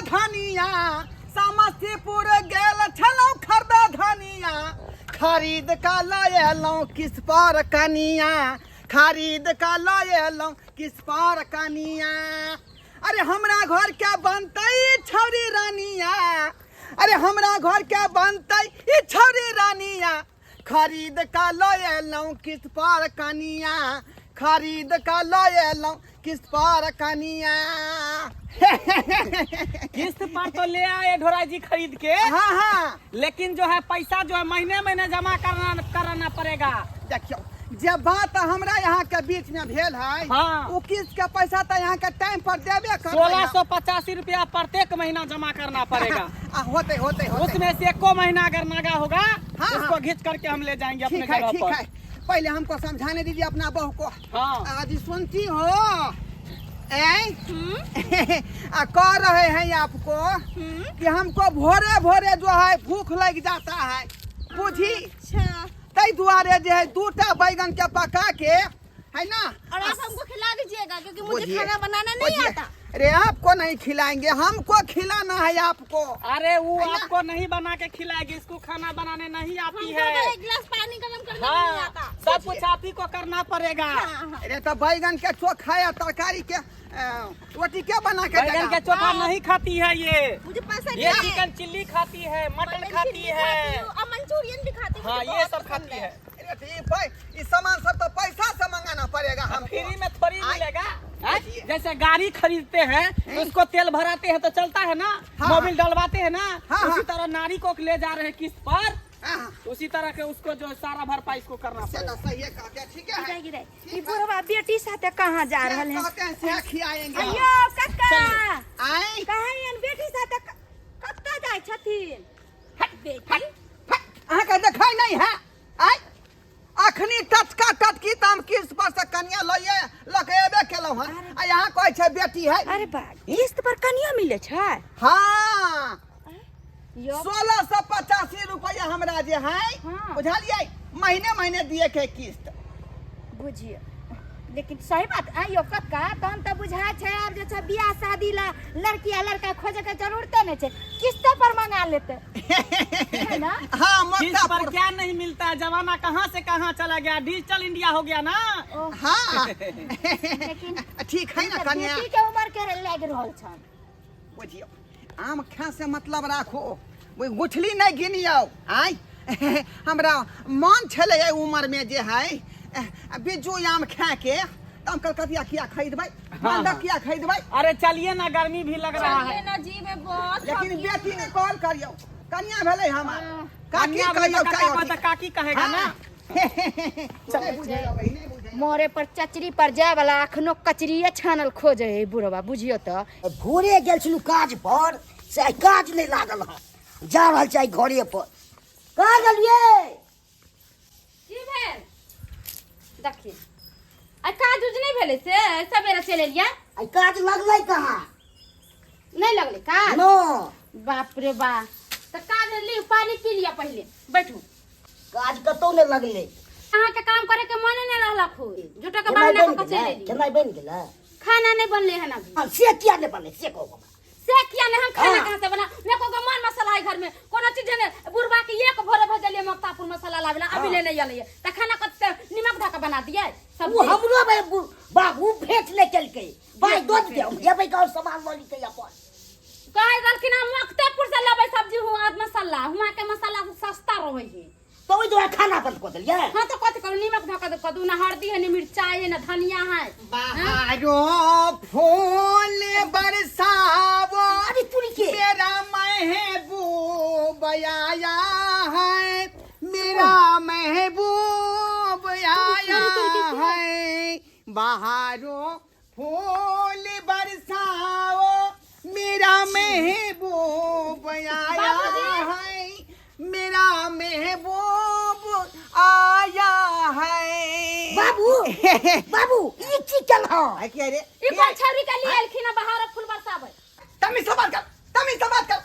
धनिया, समस्तीपुर गेल छलहुँ खरीद धनिया, खरीद कऽ लऽ एलहुँ किस पर कनिया, खरीद कऽ लऽ एलहुँ किस पर कनिया। अरे हमरा घर के बनतै छौरी रानिया, अरे हमरा घर के बनतै ई छौरी रानिया, खरीद कऽ लऽ एलहुँ किस्त पर कनिया, खरीद कऽ लऽ एलहुँ किस्त पर कनिया। किस्त पर तो ले आए ढोरा जी खरीद के। हाँ हाँ। लेकिन जो है पैसा जो है महीने महीने जमा करना कराना पड़ेगा। देखियौ जे बात हमरा यहाँ के बीच में भेल है, हाँ। उ किस्त के पैसा तो यहाँ के टाइम पर देबे करबै। 1685 रुपया प्रत्येक महीना जमा करना पड़ेगा। आ, होते होते होते। उसमें से एको महीना अगर नागा होगा, हाँ, उसको हाँ। घींच करके हम ले जाएंगे अपने ठीक है, जगह ठीक पर। है, पहले हमको समझाने दीजिए अपना बहू को। हाँ। आज सुनती हो ऐ? आ, कह रहे हैं आपको कि हमको भोरे भोरे जो है भूख लग जाता है, बुझी? अच्छा। तै दुआरे जे है दूटा बैगन के पका के है ना, और आप हमको खिला दीजिएगा क्योंकि मुझे बुझिए। खाना बनाना नहीं बुझिए। आता। अरे आपको नहीं खिलाएंगे, हमको खिलाना है आपको। अरे वो है ना? आपको नहीं बना के खिलाएगी, इसको खाना बनाने नहीं आती हमको है। तो एक गिलास पानी गर्म करना भी नहीं हाँ, आता। सब कुछ आप ही को करना पड़ेगा। हाँ, हाँ। अरे तो बैगन के चोखा या तरकारी के रोटी क्या बना के बैगन देगा? के चोखा नहीं खाती है ये। मुझे पसंद ये है। चिकन चिल्ली खाती है, मटन मटन खाती चिल्ली है। खाती हूँ, और मंचूरियन भी खाती हूँ, हाँ, मुझे ये बहुत सब पसंद खाती है। अरे तो ये सामान सब तो पैसा से मंगाना पड़ेगा हमको। फ्री में थोड़ी आय। मिलेगा, हैं? बुझिए। जैसे गाड़ी खरीदते हैं तो उसको तेल भराते हैं तो चलता है ना, हाँ, मोबिल डलवाते हैं ना, हाँ, उसी हाँ। तरह नारी को ले जा रहे हैं किस्त पर, हाँ। उसी तरह के उसको जो है सारा भरपाई इसको करना से पड़ेगा। तो सही है कहते हैं, ठीक है। गिरे, गिरे। ई बुढ़वा बेटी साथे कहाँ जा रहल है? कहते हैं से खियाएंगे। अयो काका, आए। कहाँ हन बेटी साथे कतऽ जाइ छथिन? बेटी? अहाँ के देखै नहीं है? आय अखनी टटका टटकी त हम किस्त पर से कनिया लइए लके एबे केलहुँ हन, आ यहाँ कहै छै बेटी है। अरे बा, किस्त पर कनिया मिले छै? हाँ। यो। 1685 रुपया हमरा जे है, हाँ। बुझलियै, महीने महीने दिए के किस्त। बुझियो, लेकिन सही बात आ यो कक्का, तहन तऽ बुझाइ छै आब जे छै बियाह शादी ला लड़की आ लड़का खोजे के जरूरते नहि छै, किस्ते पर मंगा लेते है ना। हाँ, किस्त मोटा पर क्या नहीं मिलता है, जमाना कहाँ से कहाँ चला गया, डिजिटल इंडिया हो गया ना। हाँ। लेकिन ठीक है ना कन्या? बेटी के उम्र के लागि रहल छन। बुझियो, आम खा से मतलब राखो, ओहि गुठली नहीं गिनियौ। आय हमरा मन छलै एहि उम्र में जे है बिज्जू आम खा के, तऽ हम कलकतिया किया खरीदबै, मालदह किया खरीदबै। अरे चलिए ना, गर्मी भी लग रहा चलिए है। ना जी, मैं बहुत लेकिन थकी बेटी हूँ। ने कॉल करियौ, कन्या भेलै हमर। काकी कन्या भेलै कहियौ, तऽ काका कहियौ। कहतै, काकी कहेगा ना। नहीं बुझैयौ, नहीं बुझैयौ। मोरे पर चचरी पर जाय वाला अखनो कचरिए छानल खोजे है बुढ़वा, बुझियो तऽ। भोरे गेल छलहुँ काज पर, से आइ काज नहि लागल हँ, जा रहल छी आइ घरे पर। कहाँ गेलियै? की भेल? देखी आइ काज उज नहि भेलै से सबेरे चलि एलियै। आइ काज लगलै कहाँ? नहि लगलै काज? नो। बाप रे बा, तऽ काज लिउ, पानि पी लिअ पहिले, बैठू। काज कतौ नहि लगलै। अहाँके काम करे के मने नहि रहलक हो, झूठो के खेनाइ बहाना बनि कऽ के चलि गेलै? एलियै। खेनाइ बनि गेलै? खाना नहि बनलै हन अभी। हँ, से किया नहि बनलै से कहू हमरा। से किया नहि? हम खाना हाँ। कहाँ से बना? मेरे को मन मसाला है घर में, कोनो चीज नहीं। बुढ़वा के एक भोरे भेजलियै मक्तापुर मसाला लाबे ला, अभी ले नहीं एलै, त खाना कत से निमक धऽ के बना दियै ओ सब्जी। हमरो बाबू भेट नहि केलकै, पाइ दऽ दितै, हम जेबै के और सामान लऽ लितै अपन। कहि देलखिन हम मक्तेपुर से लेबै सब्जी, हुआ मसाला, हुआ के मसाला सस्ता रहै है। तऽ ओहि दुआरे खाना बंद कऽ देलियै? हाँ तो कथी करू, निमक धऽ के कऽ दू, ना हल्दी है, ना मिरचाई है, ना धनिया है। बहारो फूल बरसावो, अरे तुरी के मेरा महबूब आया है, मेरा महबूब आया है, बहारो फूल बरसाओ, मेरा महबूब आया है, मेरा महबूब आया है। बाबू, बाबू, ई की केलहौ? है की रे? ई कोन छौरी के लिए एलखिन हँ बहारो फूल बरसाबै? तमीज से बात कर, तमीज से बात कर।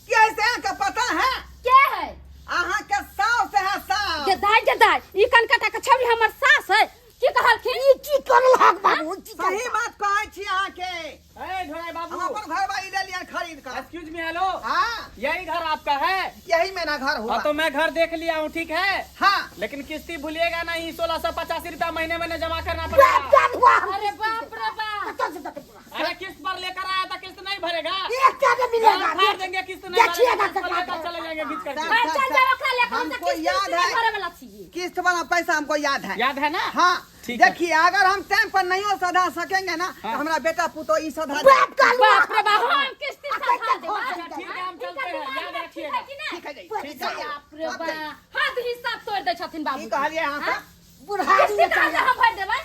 के है से अहाँके पता है? के है? अहाँके सास है, सास। जे दाइ, जे दाइ, ई कनकटा के छौरी हमर सास है। की कहलखिन? ई की करलहक बाबू? ई की सही करलहक? बात कहै छी अहाँके। ए ढोराई बाबू, हम अपन घर वाली ले लियन खरीद कर। में हेलो। हाँ। यही घर आपका है? यही मेरा घर हुआ। हाँ तो मैं घर देख लिया हूँ, ठीक है? हाँ। लेकिन किस्ती भूलिएगा नहीं, 1685 रुपया महीने महीने जमा करना पड़ेगा। बाप जान हुआ हम। अरे बाप रे बाप। कतऽ से देतै बुढ़ा? अरे किस्त पर लेकर आया था, किस्त नहीं भरेगा। एकटा नहि मिलेगा। फाड़ देंगे, किस्त नहीं देखिएगा भरेगा, किस्त पर ककरा लेकर चले जाएंगे घींच करके। साहब, भाई चल जाओ ओकरा लेकर, हम हमको तो किस्ती याद उस्ती नहीं है। भरे वाला छियै। किस्त वाला पैसा हमको याद है। याद है ना? हाँ। ठीक है। देखिए अगर हम टाइम पर नहीं सधा सकेंगे ना तो हमारा बेटा पुतो ई सधा दे। बाप का लुआ। बाप रे बाप, हम किस्ती सधा देब। अच्छा ठीक है, हम चलते हैं, याद रखिएगा। ठीक है जी, ठीक ठीक है। बाप रे बाप, हाथ हिसाब तोड़ दै छथिन बाबू। की कहलिए अहाँ सब? बुढ़ारी किस्ती कहाँ से हम भरि देबै?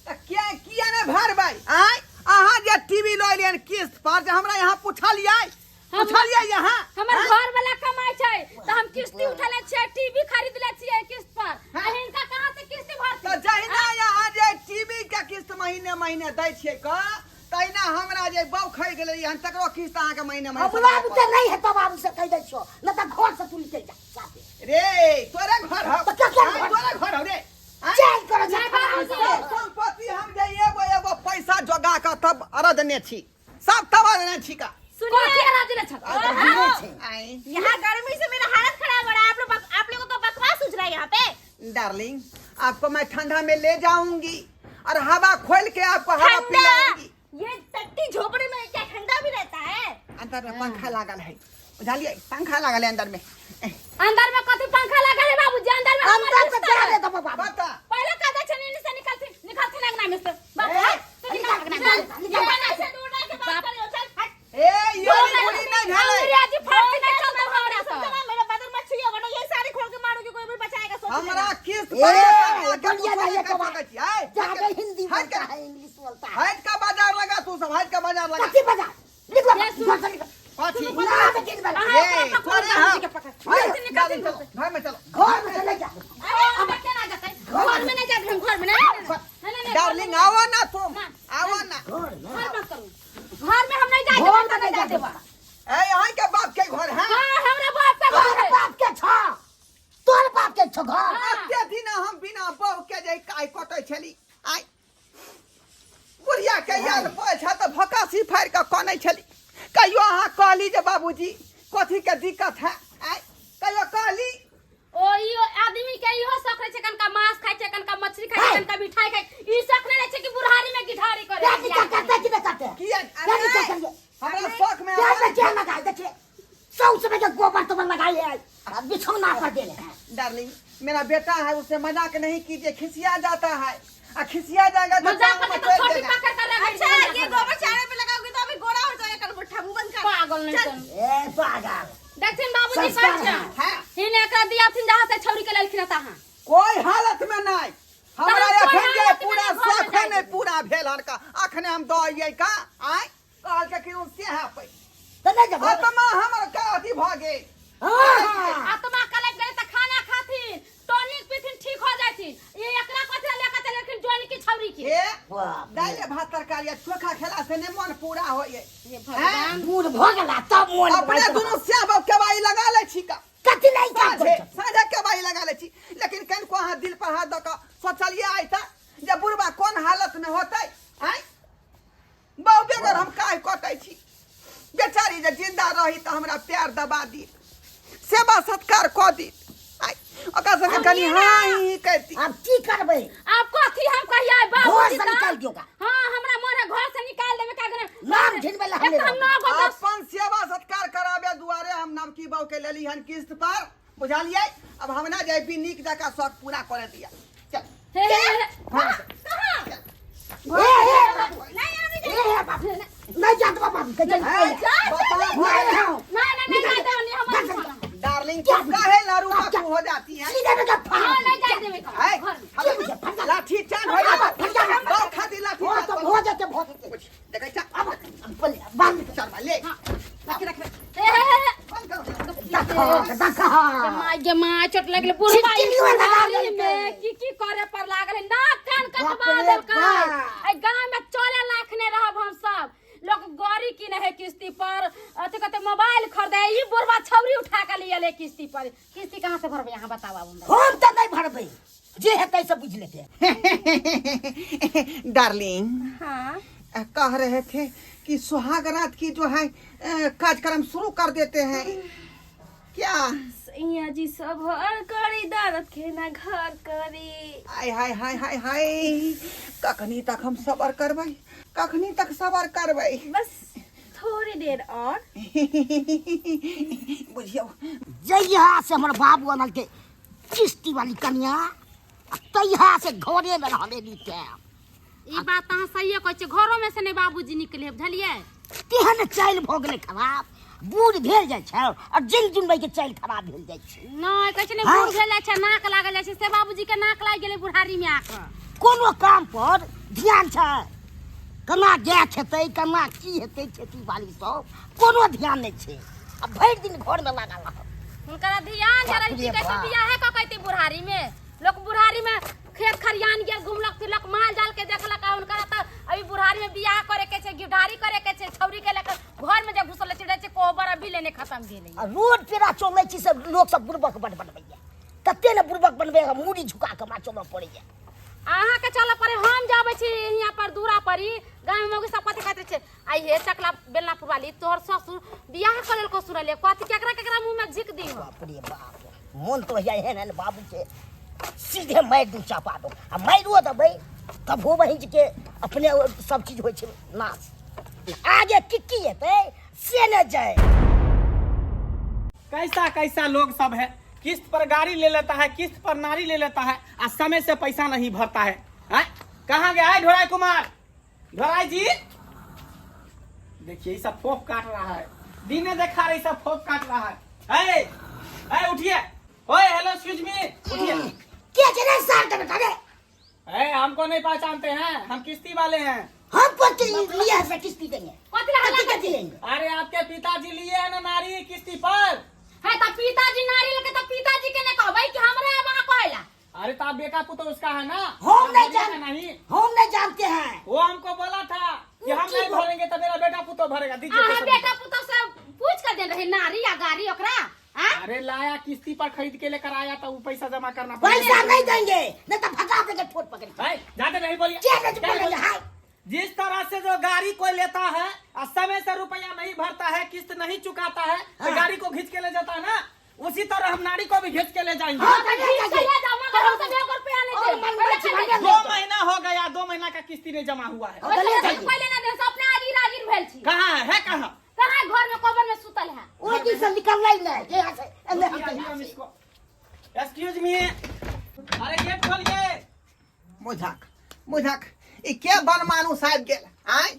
तऽ किया किया नहि भरबै? आँय, अहाँ जे टीवी लऽ एलियन किस्त पर, जे हमरा यहाँ पुछलियै, पुछलियै यहाँ? हमर घर वाला कमाइ छै तऽ हम किस्ती उठेले छियै, टीवी खरीदले छियै किस्त पर। आ हिनका कहाँ से किस्ती भरती? तऽ जहिना यहाँ जे टीवी के किस्त महीने महीने दै छियै क, तहिना हमरा जे बौ खरीद लेलियै हन तकरो किस्त अहाँके महीने महीने हमरा बुते नहि हेतौ बाबू से कहि दै छियौ, नहि तऽ घर से तू निकलि जा साथे। रे तोरे घर हौ। तऽ ककर आँय, घर? तोरे घर हौ रे। आँय? चल करो जा। नहि बाबूजी। सब संपत्ति हम जे एगो एगो पैसा जोगा कऽ तब अरदने छी, सब तब अरदने छी का। कथी अरदने छथिन? अरदने छै। आँय। यहाँ गर्मी से मेरा हालत खराब हो रहा है, आप लोगों को बकवास सूझ रहा है यहाँ पे। डार्लिंग आपको मैं ठंडा में ले जाऊंगी और हवा खोल के आपको हवा ठंडा पिलाऊंगी। ये टट्टी झोपड़ी में क्या ठंडा भी रहता है? अंदर में पंखा लागल है, बुझलिए? पंखा लागल है अंदर में। अंदर में कथी पंखा लागल है बाबूजी? अंदर में हमर अंदर से बिस्तर जा है। दे दबो बाबू। बता। पहिले कह दै छनि से निकलथिन, निकलथिन अंगना में से। बाप ए, रे, तू निकल अंगना में। निकल, ये बना से दूर रह के बात करियो, चल हट। ए ये बुढ़ी नहीं भेलै। अंग्रेजी फारसी नहीं चलतौ हमरा से। मेरा बदन मत छुइयो, वरना ये साड़ी खोल के मारूंगी, कोई भी बचाएगा सोच हमरा लेना। किस्त ए, पर कनिया के बोलिए ना पूछो ये के बात। सकै छी। आय, ज्यादा हिंदी हट बोलता के- है, इंग्लिश बोलता है। हट का बाजार लगा तू सब, हट का बाजार लगा। कथी बाजार? निकलो ये सुन। घर से निकलो। कथी? ना बेटी वाला। अहाँ ए, ओकरा पकड़ू, तोरे बाबूजी के हम। पकड़। हट, निकलथिन, निकलथिन चलो, घर में चलो। घर में चले जा। अरे अंदर केना जेतै? घर में नहीं जाके हम, घर में नहीं। नहीं, नहीं, नहीं, डार्लिंग घर में आओ ना तुम, ना। आओ ना। घर में। घर मत करू। घर में हम नहीं जाए घर देबै, में नहीं जाए जाए देबै। ए यहाँ के बाप के घर है। हाँ, हमरा बाप के घर तोर है। बाप के छ, तोर बाप के छ घर। एते दिन हम बिना बहू के जे काय कटै छली, आइ बुढ़िया के याद पड़ै छै तऽ भकासी फाड़ि कऽ कनै छली। कहियो अहाँ कहली जे बाबूजी कथी के दिक्कत है? आइ कहियो कहली? ओ ई आदमी के इहो शौक रहै छै, कनका मांस खाइ छै, कनका मछली खाइ छै, कनका मिठाई खाइ छै। ई शौक नहि रहै छै कि बुढ़ारी में गिठारी करे। क्या क्या करते कि नहीं करते? किया? क्या नहीं करते? हमरा शौक में क्या में क्या लगाए देखिए, सौ समय के गोबर तो लगाए है, अब बिछौना पर देले है। डार्लिंग मेरा बेटा है, उसे मजाक नहीं कीजिए, खिसिया जाता है। आ खिसिया जाएगा तो मजाक टांग करके मचोड़ तो छोटी देगा। पकड़ कर रख। अच्छा ये गोबर चारे पे लगाओगे तो अभी गोरा हो जाएगा कल मुट्ठा, मुंह बंद कर। पागल नहीं चल। सुन। ए पागल। देखथिन बाबूजी संस्कार कहै छै। है। हिन एकरा दियाथिन जहाँ से छौरी के लेलखिन तहाँ। कोई हालत में नहीं, हमरा तहन कोई एखन जे हालत में पूरा नहीं, घर में शौक जाय नहीं पूरा भेल हन का, अखने हम दऽ अइयै का। आँय कहलकै कि ओ से है पै। तो नहीं जब आत्मा हमर का अथी भऽ गेल। हाँ। आत्मा कलप गेलै तऽ खाना खाथिन, टॉनिक पीथिन, ठीक हो जाथिन। ई एकरा कथी लए कऽ चललखिन जोनी की छौरी के? ए बाप रे। दालि भात तरकारी आ चोखा खेला से नहि मन पूरा होइए। हे भगवान। बूढ़ भऽ गेला तब मोन अपने दुनू श्याम केबाई लगा लै छी का। कथी नहीं काम साँझे करै छौ? साँझे केबाई लगा लै छी, लेकिन कनिको अहाँ दिल पर हाथ दऽ कऽ सोचलियै आइ तऽ जे बुढ़बा कोन हालत में होतै? आँय बहु बेगर हम काहे कटै छी? बेचारी जे जिंदा रही तऽ हमरा प्यार दबा दी, सेवा सत्कार कऽ दी, आइ ओकरा संगे कनि हाँ ही करती। आब की करबै? आब कथी हम कहियै बाबूजी? घर से निकाल दियौ का। हाँ हमरा मन है घर से निकाल देबै का करै? नाम झिनबै ला हम एक तऽ हम नौ गो दस अपन सेवा सत्कार कराबे दुआरे हम नवकी बहू के लेली हन किस्त पर, बुझलियै? अब हम ना जाय भी नीक जकाँ शौक पूरा करे दिया। चल हे हे हे। घर से। ए ए ए ए बाप नहीं जात बाप के चल। ए, बताओ नहीं हाँ। नहीं नहीं नहीं जाय देबै, हमर घर। डार्लिंग तुम काहे लारू बाकू हो जाती है? सीधे में फाड़। हाँ नहीं जाय देबै है घर में। लाठी चान हो जाता, बहु खाती लाठी हो चान तो हो जाते हो जाते। देखै छ अब बोल बांध चल ले। रख रख। हे हे हे। बंद करो। देखो देखो गे माय गे माय, चोट लगले बुढ़बा। छिटकिलियो लगा ई देलकै। में की की करे पर लागल है, नाक कान बाप कटवा रे देलकै। बाप। एहि गांव में चले लायक नहि रहब हम सब। लोग गाड़ी किने है किस्ती पर, अथी कहते मोबाइल खरीदे, ई बुढ़बा छौरी उठा के लिए ले किस्ती पर। किस्ती कहाँ से भरबै अहाँ बताउ आब हमरा? हम तऽ नहीं भरबै, जे हेतै से बुझि लेतै। डार्लिंग हाँ। कह रहे थे कि सुहाग रात की जो है कार्यक्रम शुरू कर देते हैं क्या? सैया जी सब हर करी दर्द खेना घर करी। हाय हाय हाय हाय हाय, कखनी तक हम सबर करबै, कखनी तक सबर करबै? बस थोड़ी देर और। बुझियौ जहिया से हमर बाबू अनलकै किस्ती वाली कनिया, आ तहिया से घरे में रहले नी टाइम। ई बात अहाँ सहिए कहै छियै, घरो में से नहि बाबूजी निकले, बुझलियै? तेहन चालि भऽ गेलै खराब, बूढ़ भेल जाइ छै आ जिन जुनबै के चालि खराब भेल जाइ छै। नहि कहै छै ने, हाँ। बूढ़ भेल जाइ छै नाक लागल जाइ छै, से बाबूजी के नाक लागि गेलै बुढ़ारी में आके। कोनो काम पर ध्यान छै? केना गाय खेतै, केना की हेतै, खेती बाड़ी सब कोनो ध्यान नहि छै, आ भरि दिन घरमे लागल रहत। हुनकर ध्यान जे रहै बाप रे छै बाप। बियाहे कऽ के बुढ़ारी में। लोक बुढ़ारी में खेत खरियान गेल, घुमलक फिरलक, माल जाल के देखलक, आ हुनकर तऽ अभी बुढ़ारी में बियाह करे के छै, गिरधारी करे के छै, छौरी के लेके घर में जे घुसल छै, रहै छै कोहबर अभी लेने खत्म भेलै। आ रोड पेरा चलै छी सब लोक सब बुड़बक बड बनबैया, कते ने बुड़बक बनबैया, मूड़ी झुका के हमरा चलऽ पड़ैया। अहाँके चलऽ पड़े, हम जाबै छी हियाँ पर दूरा पर ही गाँव में मौगी सब कथी कहते छै, आई हे चकला बेलनापुर वाली तोहर ससुर बियाह कर लेलको सुनलियै, कथी केकरा केकरा मुँह में झिक दी। बाप रे बाप, मोन तो होइया एहन एहन बाबू के सीधे मारि दू, चापा दू, आ मारियो देबै तबो बहिन के अपने सब चीज होइ छै नाश, आगे की की हेतै से ने जाए। कैसा कैसा लोग सब है, किस्त पर गाड़ी ले लेता है, किस्त पर नारी ले लेता है, आ समय से पैसा नहीं भरता है। हैं? कहाँ गया है ढोराई कुमार? ढोराई जी देखिए, ये सब फोफ काट रहा है, दिने देखा रही सब फोफ काट रहा है। ए, ए उठिए, ओए हेलो एक्सक्यूज मी, उठिए। के छै रे सार के बेटा रे? ए हमको नहीं पहचानते हैं, हम किस्ती वाले हैं। हम पर के लिए है से किस्ती देंगे। कथी ला हल्ला कथी करै कथी छी? लेंगे? अरे आपके पिताजी लिए है ना नारी किस्ती पर। है त पिताजी नारी लेके त पिताजी के ने कहबै कि हमरा अब अहाँ कहला। अरे तो आप बेटा पुत्र उसका है ना। हम नहीं आप जान- भरेंगे नहीं। हम नहीं जानते हैं। वो हमको बोला था कि हम की नहीं बोल- भरेंगे तो मेरा बेटा पुत्र भरेगा। दीजिए अहाँ पैसा। बेटा पुतोह से पूछ के देन रहे नारी या गाड़ी ओकरा? हाँ? अरे लाया किस्ती पर खरीद के लेकर आया था, वो पैसा जमा करना पड़ेगा। पैसा नहीं देंगे नहीं तो भगा देंगे ठोट पकड़ के। भाई, ज्यादा नहीं बोलिए। क्या नहीं क्या बोलेंगे? बोलिए? हाय। जिस तरह से जो गाड़ी कोई लेता है और समय से रुपया नहीं भरता है, किस्त नहीं चुकाता है, तो हाँ। गाड़ी को खींच के ले जाता है ना, उसी तरह हम नारी को भी खींच के ले जाएंगे। हाँ, तो ले खींच के जाइए। ले जाओ, मगर हम सब एगो रुपया नहीं और देब। मन में छिपा के ले 2 जाओ। महीना हो गया, 2 महीना का किस्ती नहीं जमा हुआ है। हाँ, तो ले ओहिसँ जाइए। पहिले ना देब, अपने आजिर आजिर भेल छी। कहाँ है, है कहाँ? कहाँ घर में कोबर में सुतल है? ओहि दिन से निकललै नहि, जहिया से एलै हन अभी तहिया हम से। इसको एक्सक्यूज मी, अरे गेट खोलिए। बुझक बुझक ई के बनमानुस आबि गेल आय,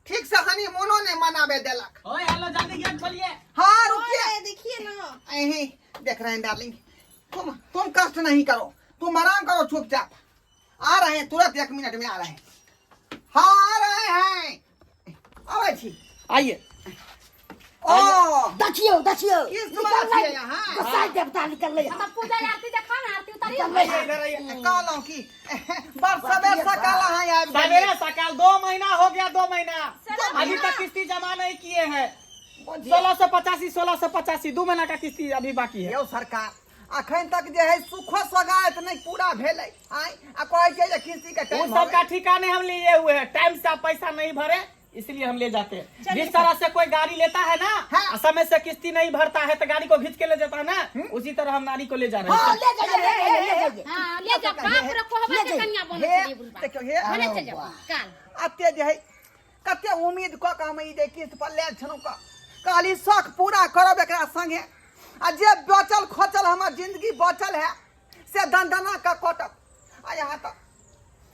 ठीक से हनी मोनो नहीं मनाबे देलक। ओए हेलो, जल्दी गेट खोलिए। हाँ रुकिए, देखिए ना। यही देख रहे हैं डार्लिंग, तुम कष्ट नहीं करो, तुम आराम करो चुपचाप। आ रहे हैं तुरंत, 1 मिनट में आ रहे हैं। हाँ आ रहे हैं, आवे छी। आइए। ओ देखियौ देखियौ, किस्त वाला निकललै। छियै अहाँ? गोसाइ देवता निकललै। हम पूजा आरती देखा ना, आरती उतारी। निकललै। आइए, इधर आइए। कहलहुँ कि बड़ सबेर सकाल अहाँ आबि गेलियै। सवेरे सकाल 2 महीना हो गया, 2 महीना अभी तक किस्ती जमा नहीं किए हैं। बुझियौ। 1685, 1685, 2 महीना का किस्ती अभी बाकी है। यौ सरकार, अखन तक जे है सुखो सगायत नहीं पूरा भेलै आय, आ कहै छै जे किस्ती के वो टाइम सब का ठिकाने हम लिए हुए हैं, टाइम से आप पैसा नहीं भरे इसलिए हम ले जाते हैं। जिस तरह से कोई गाड़ी लेता है ना, हाँ। समय से किस्ती नहीं भरता है तो गाड़ी को खींच के ले जाता है ना, उसी तरह हम नारी को ले जा रहे हाँ हैं। ले जाइए, ले जाइए, ले जाइए। हाँ, ले जाओ, बाप रे, कोहबर ले के जाइए। कन्या बनल हे, छलियै बुढ़बा। देखियौ, हे, भने अरे चलि जाओ, वाह। काल। अते जे है कते उम्मीद कऽ कऽ हम ई जे किस्त पर लेल छलहुँ कऽ कहली शौक पूरा करब एकरा संगे, आ जे बचल खोचल हमर जिंदगी बचल है से दनदना कऽ कटत, आ यहाँ तऽ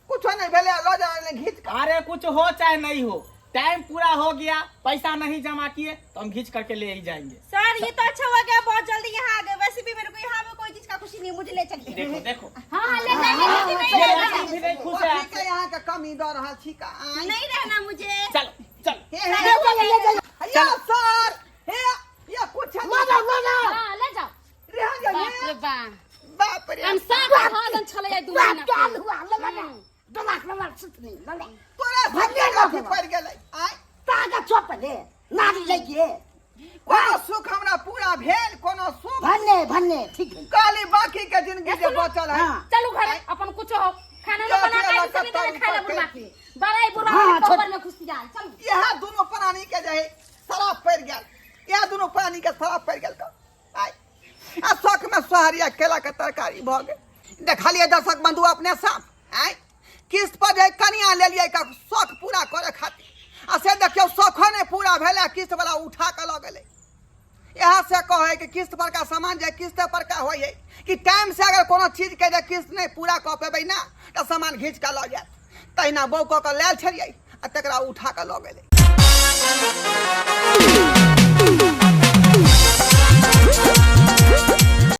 कुछो नहीं भेलै, लऽ जा घीच कऽ। अरे कुछ हो चाहे नहीं हो, टाइम पूरा हो गया, पैसा नहीं जमा किए तो हम खींच करके ले ही जाएंगे। सर ये तो अच्छा हो गया, बहुत जल्दी यहाँ आ गए। वैसे भी मेरे को यहाँ में कोई चीज का खुशी नहीं, मुझे ले चलिए। देखो देखो, हाँ हाँ ले जाएंगे, लेकिन नहीं ये रहना। लड़की भी नहीं खुश है। कथी के यहाँ के कमी दऽ रहल छी का आँय? नहीं रहना मुझे। चलो चलो। हे, हे, ले जाइए, ले जाइए। यौ सर, हे, ये कुछ ले जाओ, ले जाओ। हाँ, ले जाओ। रह बाप जाइए। रे बाप। बाप रे। हम सब भजन छलै 2 बाप महीना। काल हुआ, ले ले, ले। दलाक ललाक सुतनी, ले ले। तोरा भन्ने सबके लऽ अथी गेलौ। पड़ि गेलै आँय। तागा चौप ले, नारी लैके। कोनो सुख हमरा पूरा भेल, कोनो सुख? भन्ने भन्ने ठीक भेल। कहली बाकी के जिंदगी जे बचल है। हाँ। चलू घर, अपन कुछो हो, खाना जा बना के के लऽ सब कऽ खाय ला बुढ़बा के। बड़ाई बुढ़बा हाँ, के कोबर में खुशी। दुनू प्राणी के जे है शराब पड़ि गेल, इएह दुनू प्राणी के शराब पड़ि गेल। तऽ आइ आ शौक में सोहरिया केला के तरकारी भऽ गेल। देखलियै दर्शक बंधु अपने साफ आँय, किस्त पर जे कनिया लेलियै का शौक पूरा करे खातिर, आ से देखियौ शौखो नहि पूरा भेलै, किस्त वाला उठा कऽ लऽ गेलै। इएह से कहै कि किस्त पर का सामान जे किस्त पर का होइ है कि टाइम से अगर कोनो चीज के जे किस्त नहि पूरा कऽ पेबै ना तऽ सामान घीच कऽ लऽ जायत। तहिना बौ कऽ कऽ लायल छलियै आ तकरा उठा कऽ लऽ गेलै।